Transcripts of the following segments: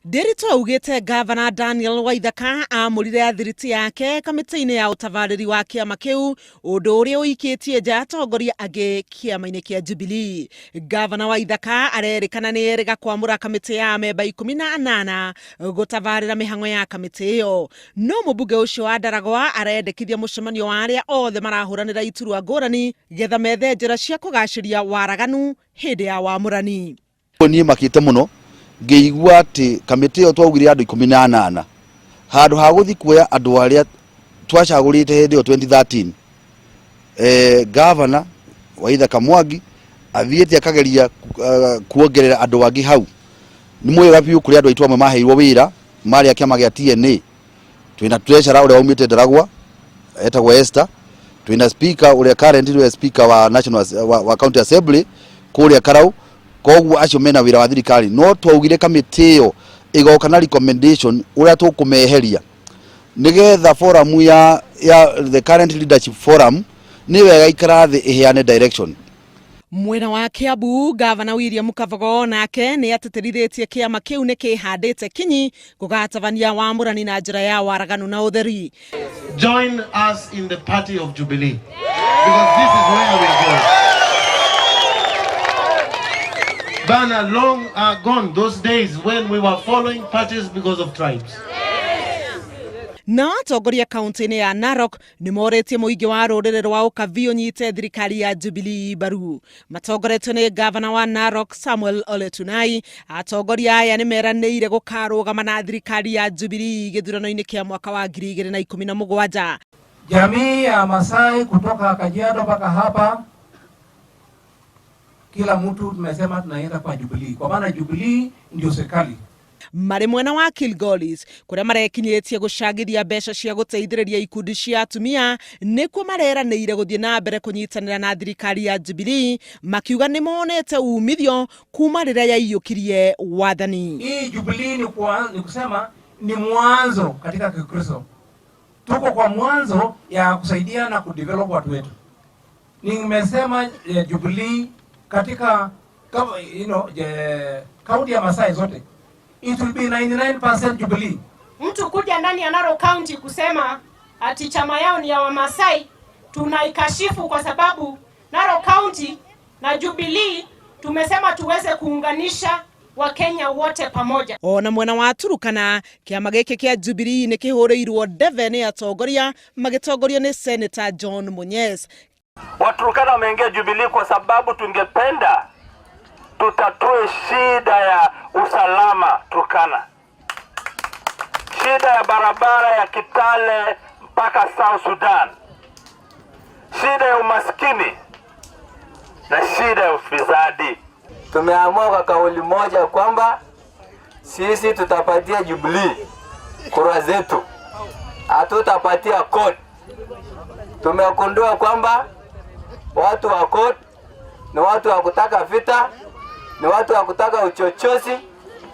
Ndiritu augĩte Gavana Daniel Waithaka amũrire athiriti yake kamĩtĩ-inĩ ya ũtabarĩri wa kĩama kĩu, ũndũ ũrĩa ũikĩtie nja atongoria angĩ kĩama-inĩ kĩa Jubilee. Gavana Waithaka arerĩkana nĩ erĩga kwamũra kamĩtĩ ya amemba 18 gũtabarĩra mĩhang'o ya kamĩtĩ ĩyo. No mũmbunge ũcio wa Ndaragwa arendekithia mũcemanio wa arĩa othe marahũranĩra iturwa ngũrani getha methe njĩra cia kũgacĩria waraganu hĩndĩ ya wamũrani. Niĩ makĩte mũno ngĩigua atĩ kamĩtĩ ĩyo twaugire andũ 18, handũ ha gũthiĩ kuoya andũ arĩa twacagũrĩte hĩndĩ ĩyo 2013, gavana Waithaka Mwangi athiĩte akageria kuongerera andũ angĩ hau. Nĩ mwega biũ kũrĩ andũ aitũ amwe maheirwo wĩra marĩ a kĩama gĩa TNA. Twĩna treasurer ũrĩa waumĩte Ndaragwa etagwo Esther, twĩna speaker ũrĩa currently nĩwe speaker wa national wa county assembly kũrĩa Karau. Koguo acio mena wĩra wa thirikari, no twaugire kamĩtĩ ĩyo ĩgoka na recommendation ũrĩa tũkũmeheria nĩgetha forum ya the current leadership forum nĩ wega ikara thĩ ĩheane direction. Mwena wa Kiambu, Gavana William Kavogo nake nĩ atĩtĩrithĩtie kĩama kĩu nĩ kĩhandĩte kinyi gũgatabania wamũrani na njĩra ya waraganu na ũtheri. Join us in the party of Jubilee, because this is where we are going. Bana, long are gone those days when we were following parties because of tribes. Na atongoria kaunti-inĩ ya Narok nĩ morĩtie mũingĩ wa rũrĩrĩ rwa Ũkabi ũnyite thirikari ya Jubilee mbaru. Matongoretio nĩ gavana wa Narok Samuel Ole Tunai, atongoria aya nĩ meranĩire gũkarũgama na thirikari ya Jubilee gĩthurano-inĩ kĩa mwaka wa 2017. Jamii ya Masai kutoka Kajiado mpaka hapa, kila mtu tumesema tunaenda kwa Jubilee, kwa maana Jubilee ndio serikali. Marĩ mwena wa Kilgoris kũrĩa marekinyĩtie gũcangithia mbeca cia gũteithĩrĩria ikundi cia atumia, nĩkuo mareranĩire gũthiĩ na mbere kũnyitanĩra na thirikari ya Jubilee, makiuga nĩ monete umithio kuma rĩrĩa yaiyũkirie wathani. Hii Jubilee ni kusema ni mwanzo katika Kikristo. Tuko kwa mwanzo ya kusaidia na kudevelop watu wetu. Nimesema Jubilee katika kaunti ya Masai zote, it will be 99% Jubilee. Mtu kuja ndani ya Narok County kusema ati chama yao ni ya Wamasai, tunaikashifu kwa sababu Narok County na Jubilee tumesema tuweze kuunganisha Wakenya wote pamoja. Ona mwena wa Turukana, kĩama gĩkĩ kĩa Jubilee nĩ kĩhũrĩirwo ndebe nĩ atongoria magĩtongorio nĩ Senator John Munyes. Waturukana wameingia Jubilee kwa sababu tungependa tutatue shida ya usalama Turkana, shida ya barabara ya Kitale mpaka South Sudan, shida ya umaskini na shida ya ufisadi. Tumeamua kwa kauli moja kwamba sisi tutapatia Jubilee kura zetu, hatutapatia CORD. Tumegundua kwamba watu wa CORD ni watu wa kutaka vita, ni watu wa kutaka uchochozi,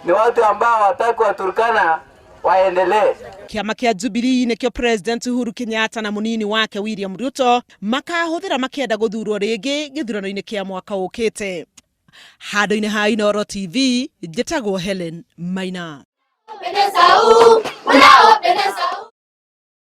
ni watu ambao hawataki Waturkana waendelee. Kĩama kĩa Jubilee nĩkĩo President Uhuru Kenyatta na mũnini wake William Ruto makahũthĩra makĩenda gũthurwo rĩngĩ gĩthurano-inĩ kĩa mwaka ũkĩte. Handũ-inĩ ha Inooro TV, njĩtagwo Helen Maina.